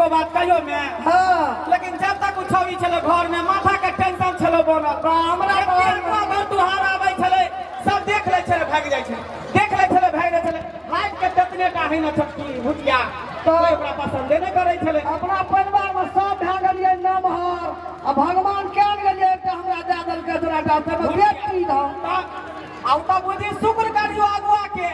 एगो बात कहियो मैं हाँ लेकिन जब तक उ छौरी छलै घर में माथा के टेंशन छलै बनल बा, हमरा एते घर में। अगुआ घर दुहार आबै छलै सब देख लै छलै भागि जाइ छलै देख लै छलै भागि जाइ छलै हाइट के ततने टा है न छोटकी भुटिया तऽ कोइ ओकरा पसन्दे नहि करै छलै अपना परिवार में सब भए गेलियै नमहर आ भगवान केहन गेलियै एकटा हमरा दए देलकै तोरा टा ताहिमे बेटी दऽ तऽ आ ओ तऽ बुझी शुक्र करियो अगुआ के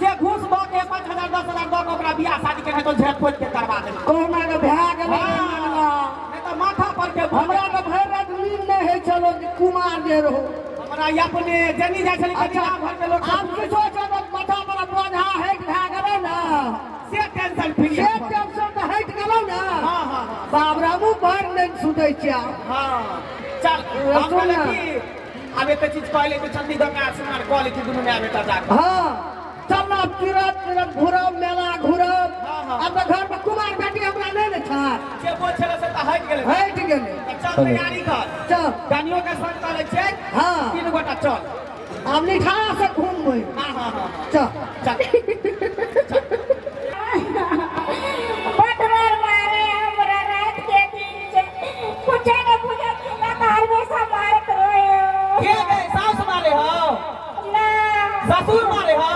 जे घूस दऽ के 5,000 10,000 दऽ के ओकरा बियाह शादी के तो झेप पोति के करवा देलकै। कहुना के भए गेलै हाँ, नहि तऽ माथा पर के हमरा तऽ भरि राति नींद नहि होइ छलो जे कुमार जे रहू हमरा अपने जनी जाइ छलै अच्छा गाँव घर के लोक आब किछो छै तऽ माथा पर बोझा हटि भए गेलै ने से टेंशन फ्री से टेंशन तऽ हटि गेलौ ने हाँ हाँ हाँ बाप रे हमहूँ भरि दिन सुतै छियै आब। हाँ चल हम सुन कहले ना। कि आब एते चीज कहले तऽ जल्दी गंगा स्नान कऽ लै छी दुनू माय बेटा जाके हाँ चल ना तुरंत तुरंत घुरब मेला घुरब हाँ, हाँ। आब तऽ घर में कुमार बेटी हमरा नहि ने छै जे बोझ छलै से तऽ हटि गेलै हटि गेलै तऽ चल तैयारी कर चल कनियो के संग कऽ लै छियै हाँ तीन गोटा चल आब निठा से घूमबै हाँ हाँ हाँ हाँ चल चल बड मार मारे हमरा रात के दिन से कुछ न बुझे कि ना तो हमेशा मारत रहे के गए सास मारे हो ना ससुर मारे हो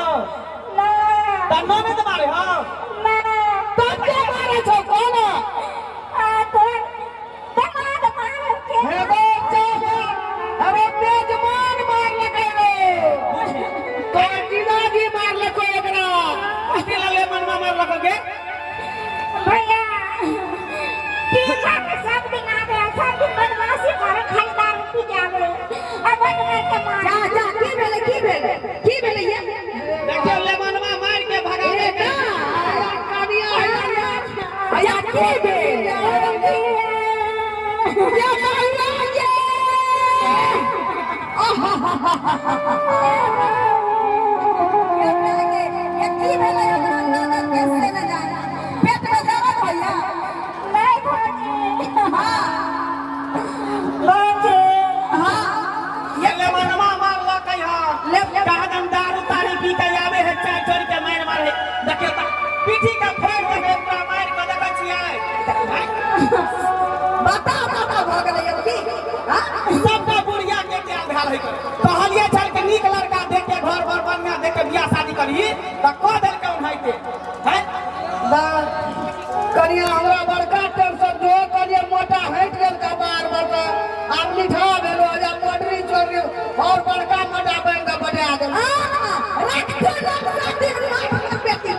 ना त ननद मारे हो ना तब के मारे छौ कोन आ तो दमाद मारे के हे गो चल अरे मेजमान मारलकै रे तोहर जीजाजी मारलकै एकरा कथी लगे मनमा मारलक गे भैया पीछा में सब दिन आवे सब दिन बदमाशी करे खाली दारू पी के आवे आ बड मार के मारे जा जा की भेलै की भेलै की भेलै ये देखियौ लेमनमा मारि के भगा ए देलकै ना कनिया है अच्छा की भेल ये महिला ये ये की भेलै हमरा ननद के से न जाने पेट में दर्द होइया नहीं भौजी हाँ भौजी हाँ ये लेमनमा मारलकै हँ ले कहादन दारू तारी पी के आवे है चाय चोर के मार मारे देखियौ त पीठी के फोड़ दे पूरा मार के देखै छियै बता बता भऽ गेलै अब की हाँ सबटा बुढ़िया के क्या भेल है कहलिए छल के नीक लड़का देख के घर बर बढ़िया देख के बियाह शादी करी त कह देलकै ओनाहिते हैं कनिया हमरा बड़का टेंशन जो कनिया मोटा हटि गेल कपार पर तऽ आब निठा भेलो जा मोटरी चोरी और बड़का मोटा बनि कऽ बजा देल रखते रख सब दिन मार बेटी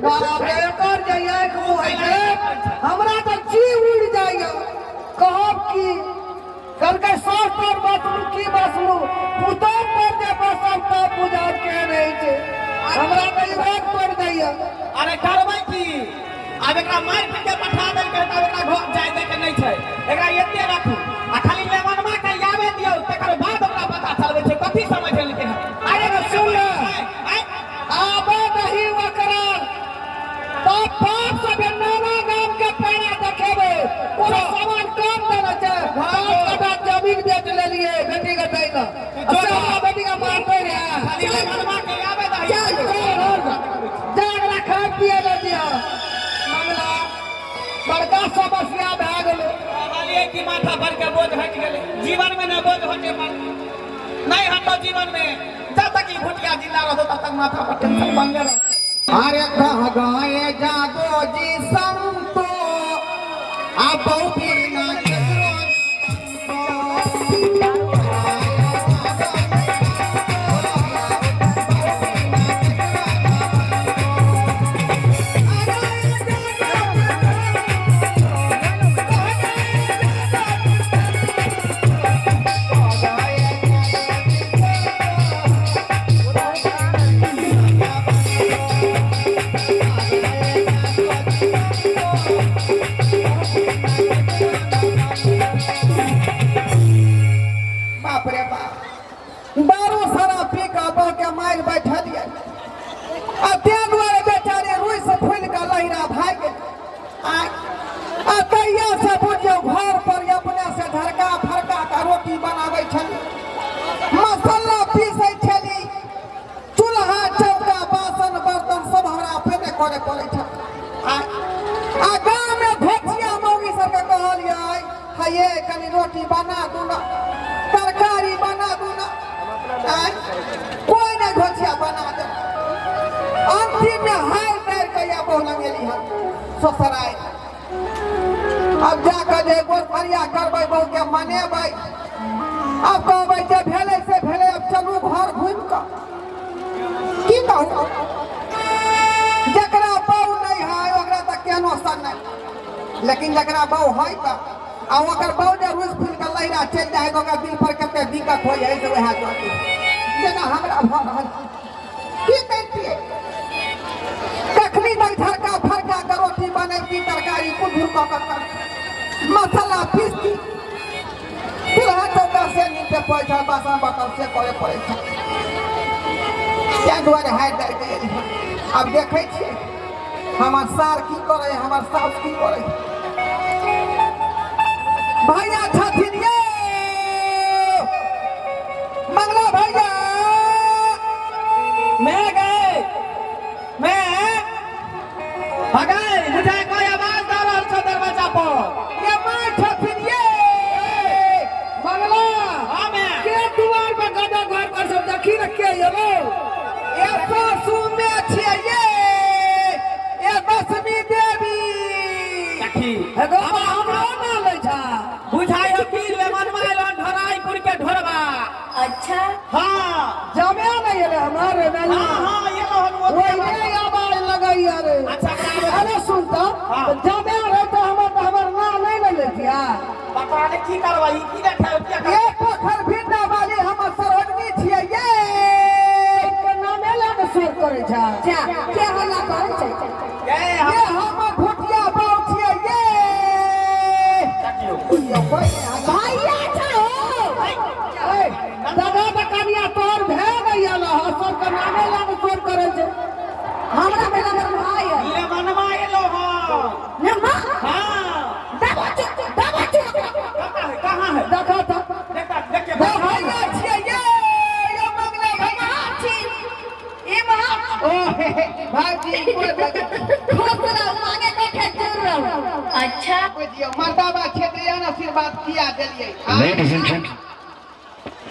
बाप रे एकर जे आँखि मुँह होइ छै हमरा तऽ जीव उड़ि जाइए कहब की कहलकै सास पर बसलू की बसलू पुतोह पर जे बसब तब बुझब केहन होइ छै हमरा तऽ ई राग पड़ि जाइए अरे करबै की आब एकरा मारि पीट के पठा देलकै तऽ आब एकरा घर जाय दै के नहि छै एकरा एते राखू आ खाली लेमनमा के आबे दियौ तकर बाद ओकरा पता चलबै छै कथी समझ एलकै हन अरे सुन ले। आँय? आबे नहीं ओकरा तब बाप सब नाना गाम के पैरा देखेबै कोनो सामान कम देने छै 5 कट्ठा जमीन बेच लेलिए बेटी के दै लए आ से हमरा बेटी के मारते रहे खाली लेमनमा के आबे दही चल चल जा एकरा खाए पिए लए दिअ मंगला बड़का समस्या भए गेलै कहलियै कि माथा पर के बोझ हटि गेलै जीवन में न बोझ हटे पर नहीं हटो जीवन में जब तक ई भुटिया जिंदा रहो तब तक माथा पर टेंशन बनले रहो अरे कह गए जादो जी संतो आ बहु ना केकरो बाप रे बाप दारू शराब पी कऽ बह के मारि बैठलियै आ ताहि दुआरे बेचारे रुइ से फूलि कऽ लहिरा भागि गेल आ आ तहिया से बुझियौ घर पर अपने से झरका फरका कऽ रोटी बनाबै छली मसाला पीसै छली चूल्हा चौका बासन बर्तन सब हमरा अपने करे पड़ै छल आ आ ये कनी रोटी बना दू ना, तरकारी बना दू ना, आँय कोई नहीं घोचिया बना दे। अंतिम में हार डार के या बहु लगेली हन ससुराल। अब जाकर जे गोरफरिया करबै बहु के मनेबै। अब कहबै जे भेलै से भेलै, अब चलू घर घुमि कऽ। की कहू, जकरा बहु नहीं है ओकरा तऽ केहनो सन नहीं, लेकिन जकरा बहु है तऽ आ ओकर बहु जे रुसि फूलि कऽ लहिरा चलि जाइ है तऽ ओकरा दिल पर कते दिक्कत होइ है से वएह जानै। जेना हमरा भऽ रहल छै। की करितियै, कखनी तक झरका फरका के रोटी बनैती, तरकारी कुधुर कऽ कऽ करती, मसाला पीसती, चूल्हा चौका से नीपे पड़ै छै, बासन बर्तन से करे पड़ै छै। ताहि दुआरे हारि डारि के एलियै। आब देखै छियै हमर सार की करै, हमर साउस की करै। भैया छथिन ये मंगला भैया, मैं गए मैं भगाए मुझे कोई आवाज दे रहल छौ दरवाजा पर। ये माँ छथिन ये मंगला। हाँ मैं के दुआर पर गदा घर पर सब देखी न के एलो। ये सासू में छियै ये, ये दशमी देवी। देखी हे गो हमरा ना लै छा। बुझाइ हो की ले मनमा एलो ढोराईपुर के ढोरबा। अच्छा हाँ जमे नहीं एले हमार रे मेला। हाँ हाँ ये लो हम वो वही आवाज लगैया रे। अच्छा अरे सुन तो हाँ। जमे रहे तो हमर तो हमर नाम नहीं ले लेतिया। पता नहीं की करवाई की देखै किया ये पोखर भिंडा वाली हमर सरोजनी छियै ये। के नामे लए के शोर करै छा। जा के हल्ला करै छै? ये ये हमर भुटिया बाउ छियै ये। देखियो ये कोई नहीं हल्ला। भैया छौ। ए दादा तऽ कनिया तोर भए नहीं आला ह, सबके नामे लए के शोर करै छै। हमरा बेटा हमर भाई है। ले मनमा एलो हां। ने मां हां दबा चुप दबा चुप। कहाँ है कहाँ है? देखा तऽ देखा देखिए भैया छियै ये, ये मंगला भैया। छी ई महा ओ हे हे, भाईजी कोई भैया। खुश रहू मांगे के खेजूर रहू। अच्छा कोई दियौ मर्दाबा क्षेत्रीय आशीर्वाद किया देलियै। Ladies and gentlemen.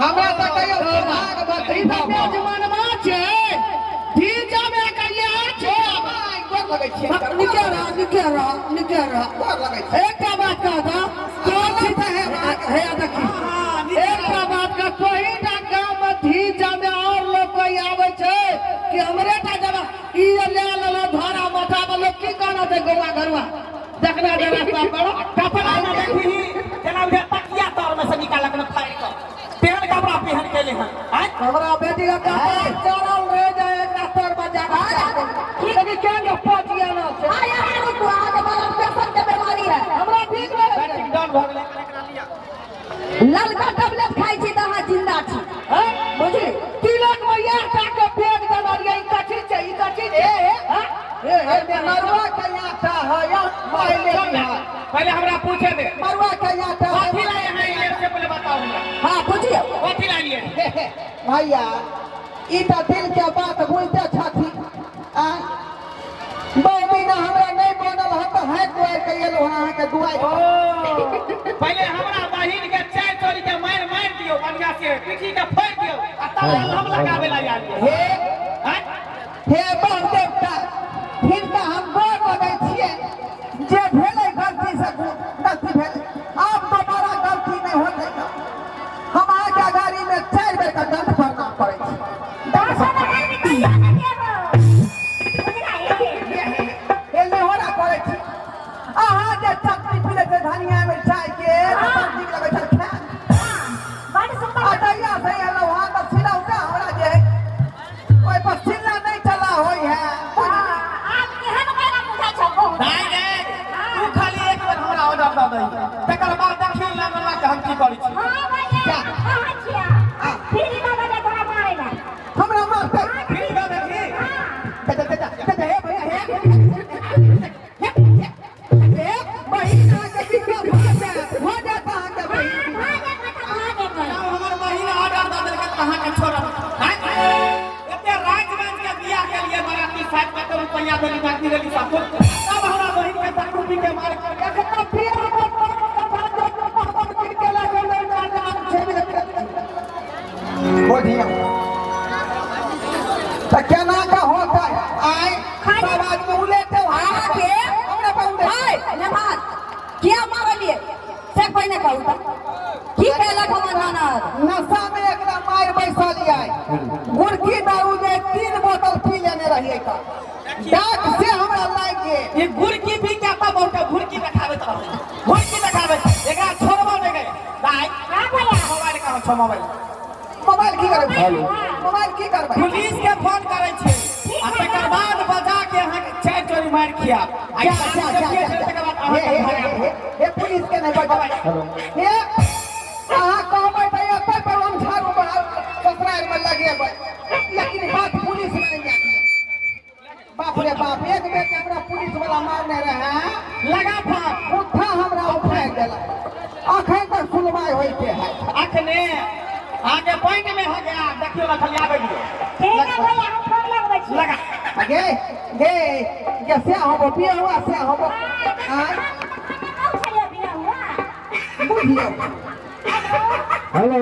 हमरा तऽ कहियो भाग ई तऽ मेजमानमा छै धी जमे करिया छै। गोर लगै छियै। निके रह निके रह निके रह। गोर लगै छियै। एकटा बात कह दऽ तोर छी तऽ हे हे देखी एकटा बात कह, तोही टा गाँव में धी जमे और लोग कोई आबै छै कि हमरे टा जमा ई ले लेलो धरा माथा में लोग की कहना छै गौवा घरुआ देखना जे रास्ता पर कपड़ा न देखी जेना बुझे तकिया तर में से निकालक न फाड़ के तेहन कपड़ा पहन के ले हन। आय हमरा बेटी का कपड़ा चढ़ल रह जाए एकरा तर में जाके लेकिन केहन के पचिया ना छै। आय अहाँ रुकू, अहाँके ब्लड प्रेशर के बीमारी है। हमरा ठीक रहै छै। बैटिंग डाउन भऽ गेलै एकरा लिया। ललका टैबलेट खाइ छी तऽ अहाँ जिंदा छी। हैं? बुझली? तिलक में यार टाके बेग देलियै, ई कथी छै ई कथी छै? हैं? हे हे मरुआ के आटा है या पहले बिहार। पहले हमरा पूछे दे मरुआ के आटा है। कथी लाए हैं ये से पहले बताओ हमरा। हाँ पूछियो। कथी लाए? हे हे, भैया ई तऽ दिल के बात बुझते छथिन। आ बहु हमरा नहीं बनल हन तऽ हाथ दुआरि के एलहुँ हन अहाँके दुआरि ओ पर। पहले हमरा बहिन के चाय चोरी के मार मार दियो बढ़िया से पीठी के फोड़ दियो आ तब हम लगावे ला आयल। हे हैं? हे बहु देवता, हिनका हम गोर लगै छियै जे भेलै गलती से गलती भेलै, आब दोबारा गलती नहि होतै। हम अहाँके अगाड़ी में 4 बेर के दंड प्रणाम करै छी। दर्शन आदमी कहियो नहि देबो। बुझलियै? हे नेहोरा करै छी। अहाँ जे चटनी पीले छै धनिया मिरचाई के तऽ बड़ नीक लगै छै खाय। बड़ सुन्दर। आ जहिया से एलहुँ हँ तऽ सिलौटा हमरा जे है ओहि पर सिल्ला नहि चला होइ है। हाँ, आब केहन मेरा बुझाइ छौ बहुत। नहीं रे, तू खाली एक बेर हमरा ऑर्डर दऽ दही, तकर बाद देखी लगनवा के हम की करै छी। हाँ भैया, कहाँ छियै? फिर बाबा जे तोरा मारै ला। हमरा मारतै। फिर दऽ देबही? हाँ। हे हे भैया हे हे बहिन अहाँके विधवा भऽ जायत, भऽ जायत अहाँके बहिन। हाँ, भऽ जेबै तऽ भऽ जेबै। जब हमर बहिन ऑर्डर दऽ देलकै तऽ अहाँके छोड़ब। आँय? एते राजगंज के बियाह के लिए बराती 60 कते रुपैआ देली, बाकी देली सब कुछ। तब हमरा बहिन के दारू पी के मार के एकरा पिया पर डाक से हमरा लागि गेल। ई गुड़की भी क्या तब बहुते घुड़की देखाबैत रहै, घुड़की देखाबैत। एकरा छोड़बो नहि गए दाइ। हाँ भैया। मोबाइल कहाँ छौ? मोबाइल। मोबाइल की करबै? मोबाइल की करबै? पुलिस के फोन करै छी आ तकर बाद बजा के अहाँके चारि चोरी मारि खियाब। आ जा जा जा जा। तकर बाद हे अहाँके हे घर हे आयब। हे हे, पुलिस के नहि बजाबै। हे, अहाँ कहबै तऽ एतै पर हम झाड़ू बहारू ससुराल मे लगेबै, लेकिन बात पुलिस मे नहि जाय। बाप रे बाप, एक बेर जे हमरा पुलिस वाला मारने रहे, लगा फोन। उठा हमरा उठाइ देलक, अखन तक सुनवाई होइते है। अखने अहाँके पॉइंट में हो गया। देखियौ ने, खाली आबै दियौ। ठीक है भैया, हम फोन लगबै छी। लगा। गे गे गे, से होबो बिया हुआ, से होबो आय। बुझियौ। हेलो।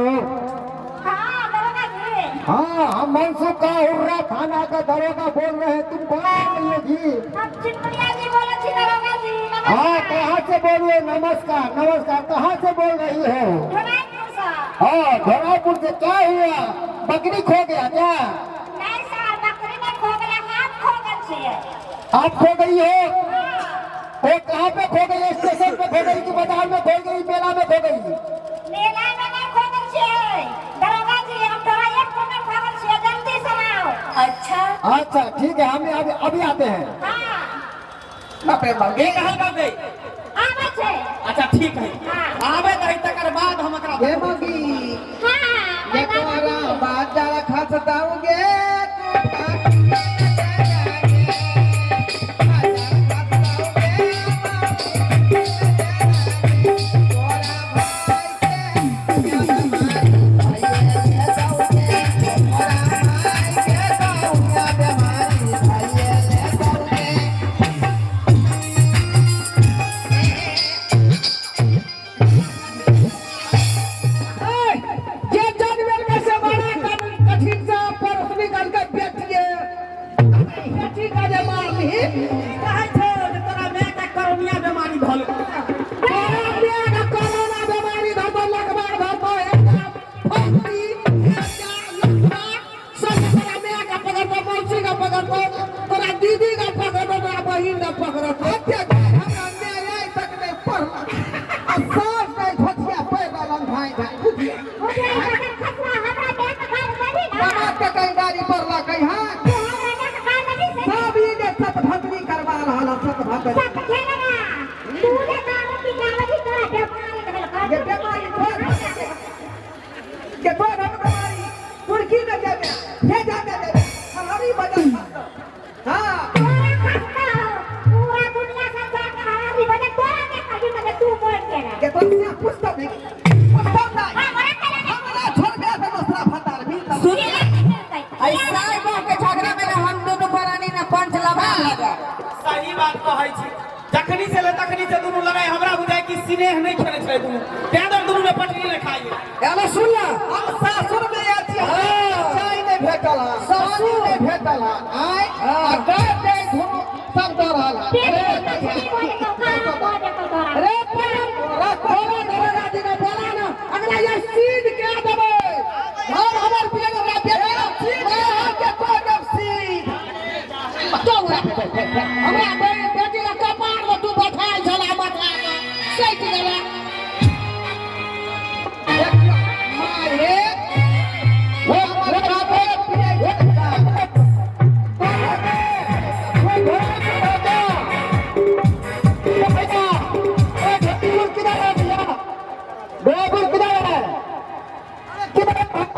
हाँ दरोगा जी। हाँ, हम मनसुख का उर्रा थाना का दरोगा बोल रहे हैं। तुम कौन बोल रही हो जी? हम चुनमुनिया जी बोले छी दरोगा जी। हाँ। नमस्कार। कहाँ से बोल रहे हो? नमस्कार नमस्कार। कहाँ से बोल रही हो? धोराईपुर से। हाँ, धोरापुर से। क्या हुआ, बकरी खो गया क्या? नहीं सर, बकरी नहीं खो गेलै, हम खो गेल छियै। आप खो गई हो? वो कहाँ पे खो गई? स्टेशन पे खो गई कि बाजार में खो गई, मेला में खो गई? मेला में नहीं खो गेल छियै दरोगा जी, हम धोराईपुर में खो गेल छियै, जल्दी से आउ। अच्छा। अच्छा ठीक है, हम अभी अभी आते हैं। हाँ। बाप रे बाप। के कहल गए? आबै छै। अच्छा ठीक है, आबै दही, तकर बाद हम एकरा हे मगी। हाँ। ये तोरा बाजार खसताऊंगे, जे जानवर के से बड़ा कठिन से परोसनी करके बेचिए, बेटी का जे मारली। कहै छै जे तोरा माय के करोनिया बीमारी भऽ गेल। तोरा माय के कोरोना बीमारी धरतो, लगबार धरतो, एकटा फौजी, एकटा लफड़ा, सब तोरा माय के पकड़तो, मौसी के पकड़तो, तोरा दीदी के पकड़तो, तोरा बहिन के पकड़तो। एते हमरा माय आइ तक नहि पढ़लक आ सास नहि धोतिया पैर रहलन भाइ भाइ, बुझिए। बुझलियै, तखन खसरा हमरा देह के गाड़ देबही ने? समाज के कहीं गाड़ी पड़लक कहीं, हाँ। तू हमरा देह के गाड़ देबही से? सब ई जे सतभद्री करवा रहल है, सतभद्री। सब खेलना तू जे दारू पी के आबै छी, तोरा बेमारी भेल। जे बेमारी तोरा के तोरा बेमारी तुर्की में जेबे, भेजा में जेबे, हरी बजल। हाँ। तोरा खसता हो पूरा दुनिया संसार के हरामी बने तोरा के कभी मने तू बोल के के तो से पुछतो नहीं, पुछतो नहीं। हमरा खेले। हमरा छोड़बे से दूसरा फतार मिलता। सुन, ऐसा बह के झगड़ा में हम दोनों प्राणी ने पंच लगा लगा। सही बात कहै छी। जखनी से ले तखनी से दुनू लड़ाई, हमरा बुझाय कि स्नेह नहि खेलै छलै दुनू, तें दुआरे दुनू में पटरी नहि खाइए। एना सुन ना। हम सासुर में आयल छी, हमरा चाय नहि भेटल हन, ससुर नहि भेटल हन, आय आ गाय दे धुनु सब दऽ रहल हन। पेट में मछली बोले तो कहाँ बोले तो तोरा। रे परम तोरा दरोगा जी ने बोला ना, अगला ये सीध के देबै घर हमर पिए हमरा बेटी मैं अहाँके कऽ देब सीध। तो हमरा बेटी के कपार में तू बैठाल छला, माथा में सटि गेला। देखियौ, माय हे, हमर बापे पियै छै। किधर है? किधर है भैया?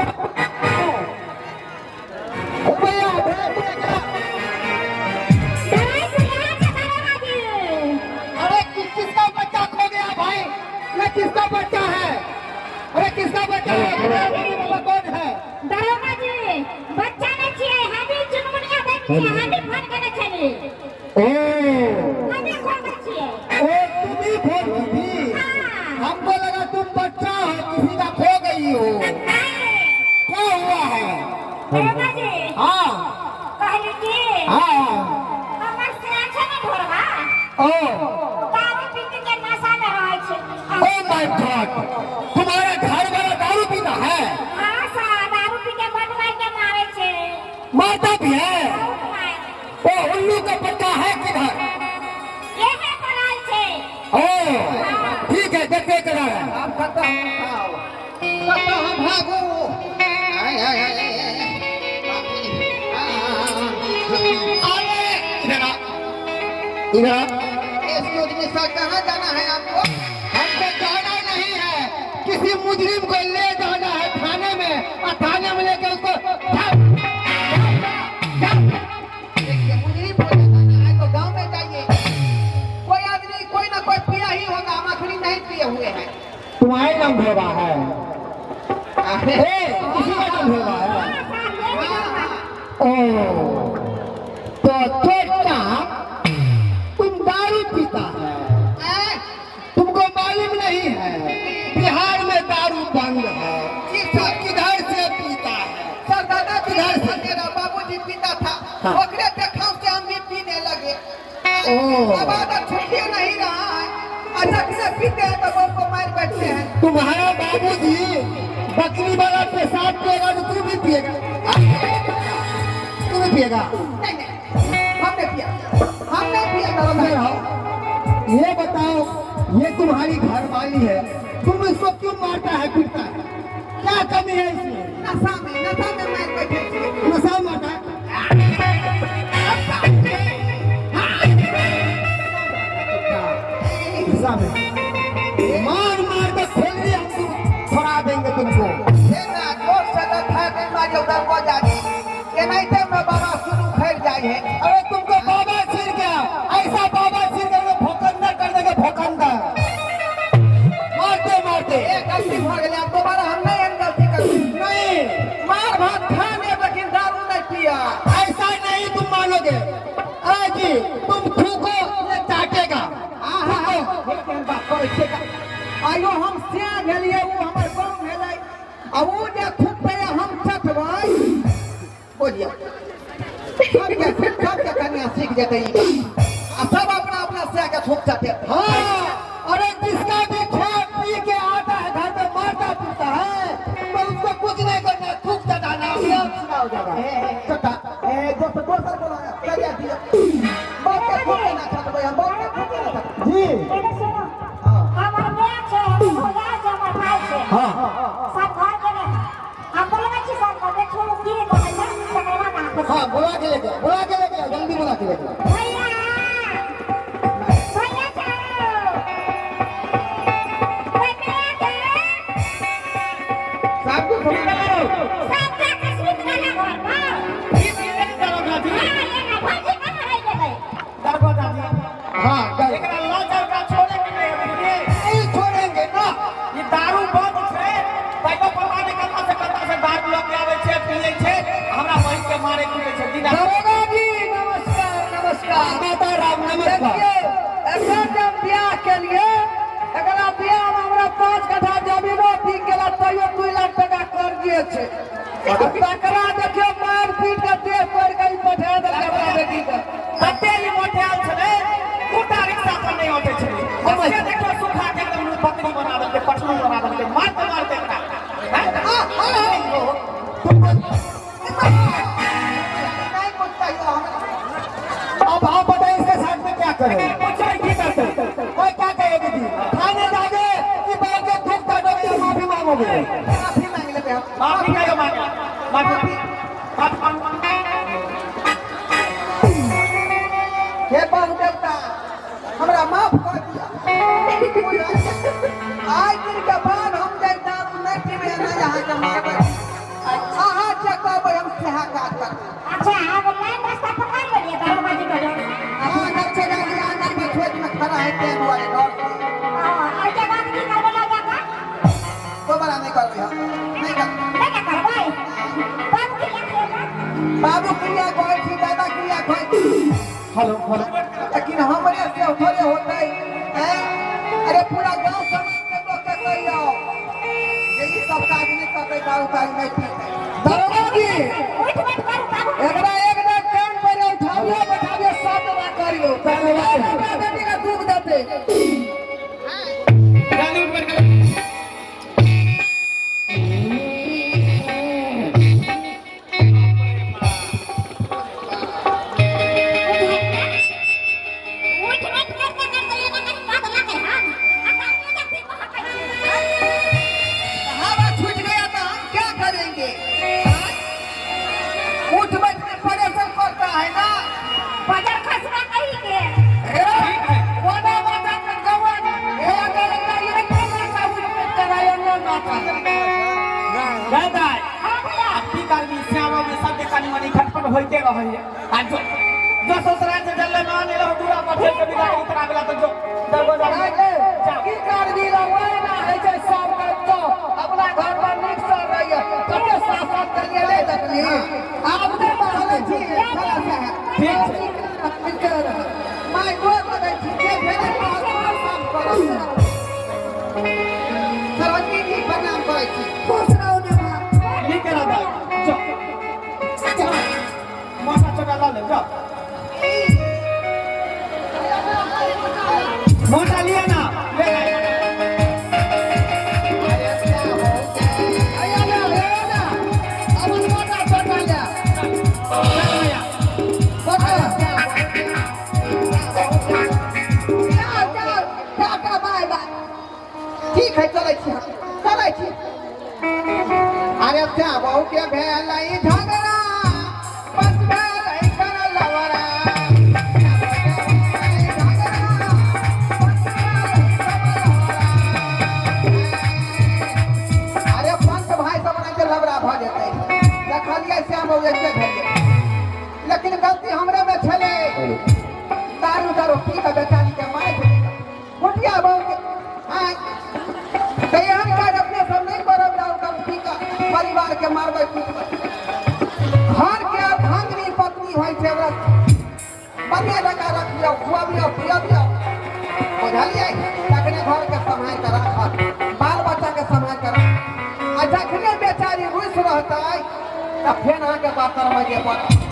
धोराईपुर यहाँ से दरोगा जी। अरे किस किसका बच्चा खो गया भाई? ये किसका बच्चा है? अरे किसका बच्चा है? बाबा कौन है? दरोगा जी, बच्चा नहीं छियै, हमी चुनमुनिया देवी छियै, हमी फोन केने छली। ओ। हमी खो गेल छियै। ओ, तुम ही फोन की थी? हाँ। हमको लगा तुम बच्चा हो, किसी का खो गई हो। नहीं। क्या हुआ है? दरोगा जी। हाँ। कहली कि हाँ। हमर सिया छै ने ढोरबा, ओ। दारू पी के नशा में रहै छै। ओ my God, तुम्हारा घर वाला दारू पीता है? हाँ सर, दारू पी के बड मार के मारै छै। मारता भी है? बहुत मार। ओ उल्लू का। कतऽ हम खाउ, कतऽ हम भागू। आय, आय, आय, आय, आय। अरे इधर आ, इधर आ। एक्सक्यूज मी सर, कहाँ जाना है आपको? हमको जाना नहीं है, किसी मुजरिम को ले जाना है थाने में, और थाने में लेके उसको देखिए, मुजरिम को ले जाना है तो गांव में जाइए। कोई आदमी कोई ना कोई पिया ही होगा, हम अखनी नहीं पिए हुए हैं। तुम्हारे नाम भेवा है। अरे ए, किसी का नाम भेवा है। ओ तो छोटा, तुम दारू पीता है, तुमको मालूम नहीं है बिहार में दारू बंद है। जी तुम सर। किधर से पीता है? सर, दादाजी किधर से? मेरा बाबूजी पीता था। हाँ। ओकरे देखाव से हम भी पीने लगे। ओ। अब आदत छूट नहीं रहा है। अच्छा किसे पीते हैं तो बम को मार बैठते हैं। तुम्हारा बाबूजी बकरी वाला पेशाब पिएगा तो तू भी पिएगा, तू भी पिएगा। नहीं नहीं, हमने पिया, हमने पिया। समझ रहा हो? ये बताओ, ये तुम्हारी घरवाली है, तुम इसको क्यों मारता है पीटता है? क्या कमी है इसमें? नशा में, नशा में मार बैठे थे। नशा में मारता है। नशा में मार मार कर खोल हम तुम छोड़ा देंगे तुमको। हे ना जोर से लथा के मारियो दरवाजा जी, एनाहिते में बाबा शुरू खैर जाए है। अरे तुमको बाबा सिर गया, ऐसा बाबा सिर करके भोकंदर कर देंगे, भोकंदर मारते मारते। एक गलती हो गई, अब दोबारा हम नहीं एहन गलती करते। नहीं, मार भात खा ले लेकिन दारू नहीं पिया। ऐसा नहीं तुम मानोगे। अरे जी तुम थूको ये चाटेगा। आहा, केहन बात करै छियै का? आइयो हम सियाह भेलियै, ओ हमर गाँव भेलै, आ ओ जे थूकतै हम चटबै। बोलिए, सबके सबके कन्या सीख जेतै ई बात। आ सब अपना अपना सिया के थूक चटे। हाँ, अरे जिसका भी खेत पी के आता है घर पे मारता पीटता है तो उसको कुछ नहीं करना, थूक चटाना अपने आप सीधा हो जाएगा। चटा ए दोस्त दोसर बोला चलिए दिया बाप के थूके ना चटबै हम, बाप के थूके ना चटबै। जी एने सुनो, हमर माय छै, हमर भैया छै, हमर भाई छै। हाँ सब घर गेलै। हम बोलबै छी सबके, देखियौ की कहै छै, तकर बाद अहाँके। हाँ, बुला के लेके आओ, बुला के लेके आओ, जल्दी बुला के लेके आओ। भैया, भैया जाओ। भैया के, सब कुछ सब जाके सुति गेलै घर पर। दरोगा जी। हाँ, एना भौजी कहाँ रहि गेलै? दरोगा जी। हाँ, गए। एकरा लऽ जाउ, एकरा छोड़े के नहीं है, बुझलियै? नहीं छोड़ेंगे ना। ई दारू बंद छै तैयो पता नहि कतऽ से कतऽ से दारू लऽ के आबै छै, पियै छै, हमरा बहिन के मारे पीटे छै दिन। दरोगा जी नमस्कार, नमस्कार। माता राम नमस्कार। देखिए, एखन जब बियाह केलिए, एकरा बियाह में हमरा 5 कट्ठा जमीनो बिक गेला, तैयो 2 लाख टका कर्जे छै। आ तकरा देखियो मार पीट के देह पर के ई पठा देलकै हमरा बेटी के। तते ई मोटायल छलै, दूटा रिक्शा पर नहि अटै छलै। से देखियौ सुखा के एकदम बकरी बना देलकै, पटलू बना देलकै, मारते मारते एकरा। हैं? नहीं कुछ कहियो हमरा। अब आप बताइए इसके साथ में क्या करें? पूछै की करतै? कोई क्या कहेगी जी? थाने जाके कि बैठ के थूक काटोगे या माफी मांगोगे? माफी मांग लेबै हम। माफी कहियो मांगे, माफी, माफी मांगू। हे बहु देवता, हमरा माफ कर दिया। आइ दिन के बाद हम जे दारू नहीं पीबै, नहि अहाँके मारबै। अहाँ जे कहबै हम सएह काज करबै। अच्छा, आब लाइन रास्ता पकड़ लेलियै दरोगा जी के। अहाँ नक्शे गाड़ी आंगन में छोट में खड़ा है, तेल दुआरे डर से। हाँ, ओहिके बाद की करबै लऽ जाकऽ? दोबारा नहीं करबै हम, नहीं करबै। नहि ने करबै? बाबू क्रिया करियौ। बाबू क्रिया कहै छी, दादा क्रिया कहै छी। Hello hello. लेकिन हमरे से थोड़े होतै हैं? अरे पूरा गांव समाज के लोग के कहियो जे ई सब काज नहीं करतै, दारू तारू नहीं पीतै। दरोगा जी, उठ बैठ करू बाबू। एकरा एक दिन कान पर उठाबियो बैठाबियो, 7 बार करियो, बेटा बेटी के दुख देते। जल्दी उठ बैठ कर। उठ बैठ करते करते एना कनी बात लागै हन। आ दारू जाके बहकै छै। होइते रहैए। आ जो जो ससुराल से जल्ले मान एलहुँ दूरा पर चलि के विदाई कराबेला तऽ जो दरवाजा की करबी ना होइ छै सब तो अपना घर पर नीक से रहैए कते शासन करिए नहि देखली आब नहि बढ़लै छी ठीक छै। माय गोर लगै छी जे भेलै सब करब। सरोजनी जी प्रणाम करै छी। खुश रहू नेमा। नीक रह दाइ, जो चल, माथा चोटा लऽ ले, जाओ मोटा लिया ना ले ले। हैया ले, ले ना। अपन मोटा छोटा ले। चल भैया। पकड़। जाओ जाओ, टाटा बाय बाय। ठीक है, चलै छी, हम चलै छी। अरे त्या बहू के भेलै झगड़ा, बस भेलै कर लवरा। अरे पंच भाई सब के लवरा भऽ जेतै, देखलियै श्याम बाबू एते भेलै, लेकिन गलती हमरे में छलै। दारू दारू पी कऽ बेचारी के मारि भेलै कुटिया बहू के। आँय, तऽ एहन काज अपने सब नहि करब। दारू दारू पी कऽ परिवार के मारबै पीटबै। घर के अर्धांगिनी पत्नी होइ छै, ओकरा बढ़िया जकाँ रखियौ, खुअबियौ पियबियौ, बुझलियै? तखने घर के सम्हारि कऽ राखत, बाल बच्चा के सम्हारि कऽ राखत। आ जखने बेचारी रुसि रहतै तऽ फेर अहाँके बर्तन मजे पड़त।